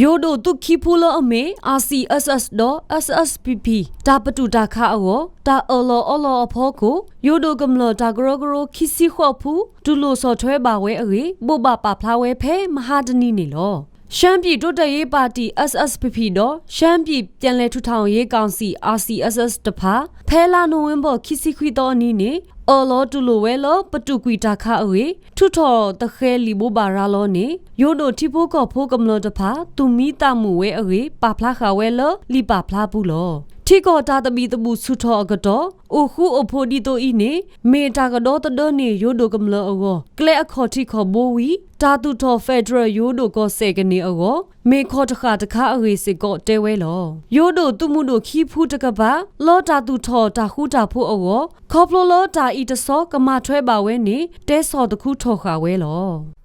ယိၤဒိၣ်သုးခံဖုလၢအမ့ၢ် RCSS ဒီး SSPP တၢ်ပတုာ်တၢ်ခးအဂီၢ် တၢ်အၢၣ်လီၤအီလီၤအဖီခိၣ် ယိၤဒိၣ်ကမျၢၢ်တၢ်ကရၢကရိခံဆံဃိးဖု တူၢ်လိာ်ဆီၣ်ထွဲဘၣ်ဝဲအဂ့ၢ် ဘိးဘၣ်ပာ်ဖျါဝဲဖဲမဟါတနံၤန့ၣ်လီၤ. ရှမ်းပြည်တိုးတက်ရေးပါတီ SSPP ဒီး ရှမ်းပြည်ပြန်လည်ထူထောင်ရေးကောင်စီ RCSS တဖၣ် ဖဲလါနိၣ်ဝ့ဘၢၣ်ခံဆံခွံသီအနံၤန့ၣ် အၢၣ်လီၤတူၢ်လိာ်ဝဲလၢ ပတုာ်ကွံာ်တၢ်ခးအဂ့ၢ် ထုးထီၣ်သဃဲၤလံာ်ဘိးဘၣ်ရၤလီၤန့ၣ် ယိၤဒိၣ်ထံဖိကီၢ်ဖိကမျၢၢ်တဖၣ် သူၣ်မံသးမုာ်ဝဲအဂ့ၢ် ပာ်ဖျါဃာ်ဝဲလၢလံာ်ပာ်ဖျါပူၤလီၤ. ထံကီၢ်တၢ်သဘံၣ်သဘုၣ်ဆူၣ်ထီၣ်အကတီၢ် အိၣ်ဃူအိၣ်ဖိးဒ်သိးအံၤန့ၣ် မ့ၢ်တၢ်ကဒီသဒၢန့ၢ်ယိၤဒိၣ်ကမျၢၢ်အဂီၢ် ကျဲအခီၣ်ထံးခီၣ်ဘိဝံၤ တၢ်သူၣ်ထီၣ် Federal ယိၤဒိၣ်ကီၢ်စဲၣ်ကန့ၢ်အဂီၢ် မ့ၢ်ခီၣ်တဃာ်တခါအဂ့ၢ်စ့ၢ်ကီးတဲဝဲလီၤ. ယိၤဒိၣ်သုးမုၢ်ဒိၣ်ခံဖုတကပၤ လၢတၢ်သူၣ်ထီၣ်တၢ်ဃူတၢ်ဖိးအဂီၢ် ခီဖျိလၢတၢ်အံၤတဆီကမၤထွဲဘၣ်ဝဲန့ၣ် တဲဆီၣ်သခူထီၣ်ဃာ်ဝဲလီၤ.